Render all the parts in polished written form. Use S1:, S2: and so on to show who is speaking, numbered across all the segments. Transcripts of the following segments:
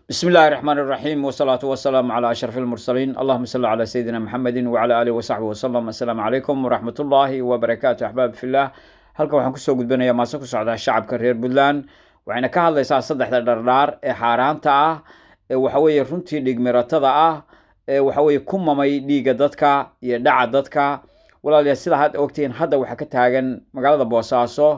S1: بسم الله الرحمن الرحيم، والصلاة والسلام على أشرف المرسلين، اللهم صل على سيدنا محمد وعلى آله وصحبه وسلم. السلام عليكم ورحمة الله وبركاته. أحباب في الله، halkan waxaan kusoo gudbinayaa maase ku socdaa shacabka reer Puntland, waxayna ka hadlaysaa saddexda dhardhaar ee xaaraanta ah ee waxa weeye runtii dhigmiratada ah ee waxa weeye ku mamay dhiigga dadka iyo dhaca dadka. Walaalayaal, sida had ogtihiin, hadda waxaa ka taagan magaalada Boosaaso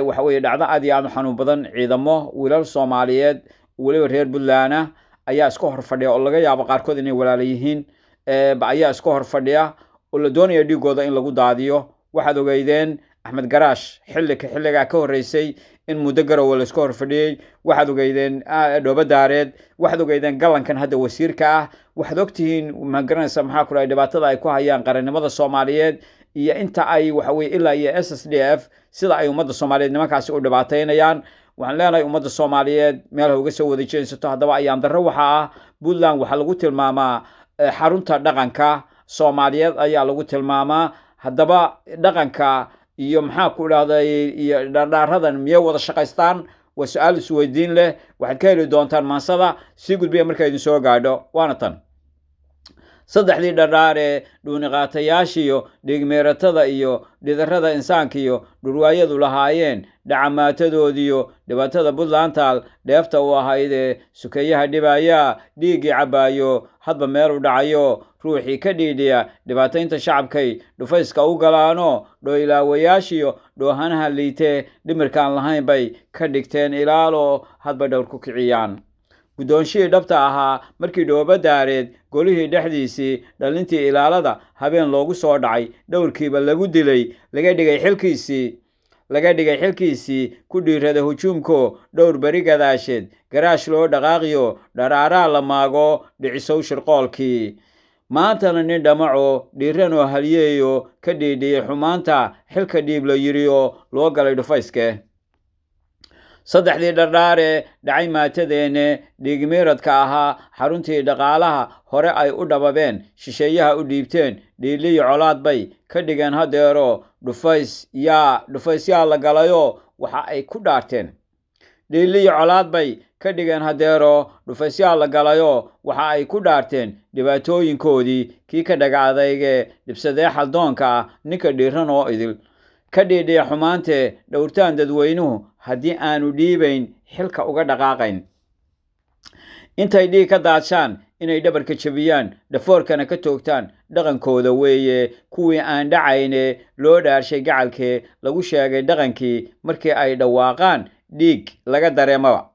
S1: waxa weeye dhacdo aad iyo aad u xanuun badan. Ciidamo wiilal Soomaaliyeed, weliba reer Puntland ah, ayaa iska hor fadhiya, oo laga yaabo qaarkood inay walaala yihiin, ayaa iska hor fadhiya oo la doonaya dhiigooda in lagu daadiyo. Waxaad ogeydeen Axmed Garaash xillika xilligaa ka horreysay in muddo Garowe la iska hor fadhiyey. Waxaad ogeydeen Dhoobo Daareed. Waxaad ogeydeen Galankan hadda wasiirka ah. Waxaad ogtihiin, ma garanaysa, maxaa ku dhahay, dhibaatada ay ku hayaan qarannimada Soomaaliyeed iyo inta ay waxa weye ilaa iyo SSDF, sida ay ummadda Soomaaliyeed nimankaasi u dhibaateynayaan. Waxaan leenahay ummadda Soomaaliyeed meel ha uga soo wada jeensato. Haddaba ayaan darro waxa ah, Puntland waxaa lagu tilmaamaa xarunta dhaqanka Soomaaliyeed ayaa lagu tilmaamaa. Haddaba dhaqanka iyo maxaa ku dhahday iyo dhardhaaradan miyay wada shaqaystaan? Waa su-aal isweydiin leh. Waxaad ka heli doontaan maansada, sii gudbiya marka idin soo gaadho. Waana tan: saddexdii dhardhaaree dhuuniqaatayaashiyo dhiigmeeratada iyo dhidarada insaanka iyo dhurwaayadu lahaayeen, dhacamaatadoodiyo dhibaatada Puntlandtaal dheefta u ahaydee sukeeyaha dhibayaa, dhiiggii cabbaayo, hadba meel u dhacayo, ruuxii ka dhiidhiya dhibaataynta shacabkay dhufayska u galaano, dhooilaawayaashiyo dhoohanaha liitee dhimirkaan lahayn bay ka dhigteen ilaalo, hadba dhowr ku kiciyaan. Guddoonshihii dhabta ahaa markii Dhoobo Daareed golihii dhexdiisii dhalintii ilaalada habeen loogu soo dhacay, dhowrkiiba lagu dilay, laga dhigay xilkiisii, ku dhiirada hujuumko, dhowr beri gadaasheed Garaash loo dhaqaaqiyo, dharaaraa la maago dhicisow shirqoolkii. Maantana nin dhamaco dhiiranoo halyeeyo ka dhiidhiyey xumaanta xilka dhiib la yidhi oo loo galay dhufayske. Saddexdii dhardhaare dhacay maatadeenne dhiigmiiradka ahaa, xaruntii dhaqaalaha hore ay u dhababeen, shisheeyaha u dhiibteen, dhiiliyo colaad bay ka dhigeen hadeero, dhufays yaa dhufaysyaa la galayoo waxa ay ku dhaarteen. Dhiiliyo colaad bay ka dhigeen hadeero, dhufaysyaa la galayoo waxa ay ku dhaarteen dhibaatooyinkoodii. Kii ka dhaga adayge dhibsadee xaldoonka ah, ninka dhiiran oo idil ka dhiidhiya xumaantee dhowrtaan dadweynuhu, haddii aanu dhiibayn xilka uga dhaqaaqayn, intay dhiig ka daadshaan inay dhabarka jebiyaan, dhafoorkana ka toogtaan dhaqankooda weeye. Kuwii aan dhacayne loo dhaarshay gacalkee lagu sheegay dhaqankii, markii ay dhawaaqaan dhiig laga dareemaba,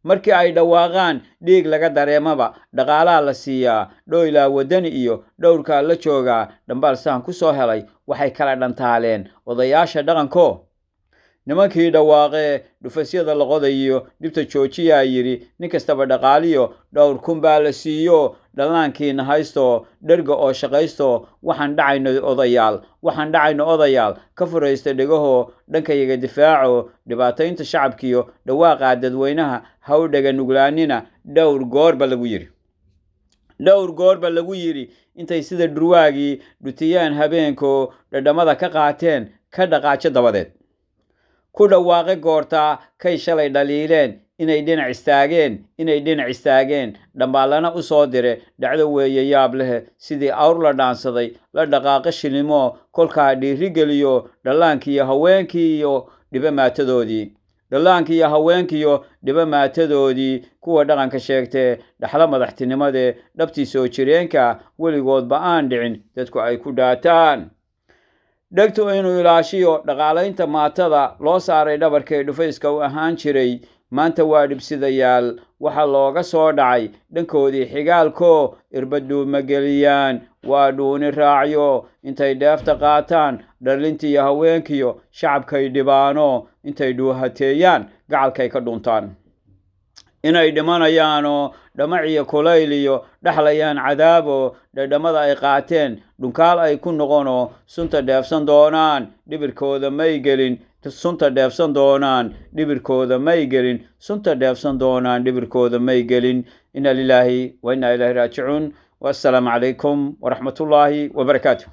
S1: markii ay dhawaaqaan dhiig laga dareemaba, dhaqaalaa la siiyaa, dhoylaa waddani iyo dhowrkaa la joogaa. Dhambaal sahan ku soo helay waxay kala dhantaaleen odayaasha dhaqanko. Nimankii dhawaaqee dhufasyada la qodayiyo dhibta joojiyaa yidhi, nin kastaba dhaqaaliyo dhowr kun baa la siiyo. Dhallaankiina haysto, dherga oo shaqaysto. Waxaan dhacayno odayaal, waxaan dhacayno odayaal, ka furaysta dhegahoo dhankayaga difaaco. Dhibaataynta shacabkiyo dhawaaqaa dadweynaha ha u dhega nuglaanina, dhowr goorba lagu yidhi, dhowr goorba lagu yidhi. Intay sida dhurwaagii dhutiyaan habeenkoo dhadhamada ka qaateen, ka dhaqaajo dabadeed ku dhawaaqe goortaa kay shalay dhaliileen inay dhinac istaageen, inay dhinac istaageen, dhambaalana u soo dire. Dhacdo weeye yaab leh, sidii awr la dhaansaday la dhaqaaqo shilimo, kolkaa dhiirigeliyo dhallaankiiyo haweenkiiyo dhibo maatadoodii, dhallaankiiyo haweenkiyo dhibo maatadoodii. Kuwa dhaqanka sheegtee dhaxlo madaxtinimadee dhabtii soo jireenka weligoodba aan dhicin, dadku ay ku dhaataan dhegtu inuu ilaashiyo dhaqaalaynta maatada loo saaray dhabarkee dhufayska u ahaan jiray, maanta waa dhibsidayaal. Waxaa looga soo dhacay dhankoodii xigaalkoo irbadhuuma geliyaan, waa dhuuni raacyo. Intay dheefta qaataan dhalintiiyo haweenkiyo shacabkay dhibaano, intay dhuuhateeyaan gacalkay ka dhuntaan, inay dhimanayaanoo dhamaciyo kulayl iyo dhexlayaan cadaabo, dhadhamada ay qaateen dhunkaal ay ku noqonoo sunta dheefsan doonaan, dhibirkooda may gelin. Sunta dheefsan doonaan dhibirkooda may gelin. Sunta dheefsan doonaan dhibirkooda may gelin. Inna lilaahi wa inna ilaahi raajicuun. Wassalaamu calaykum waraxmatullaahi wabarakaatu.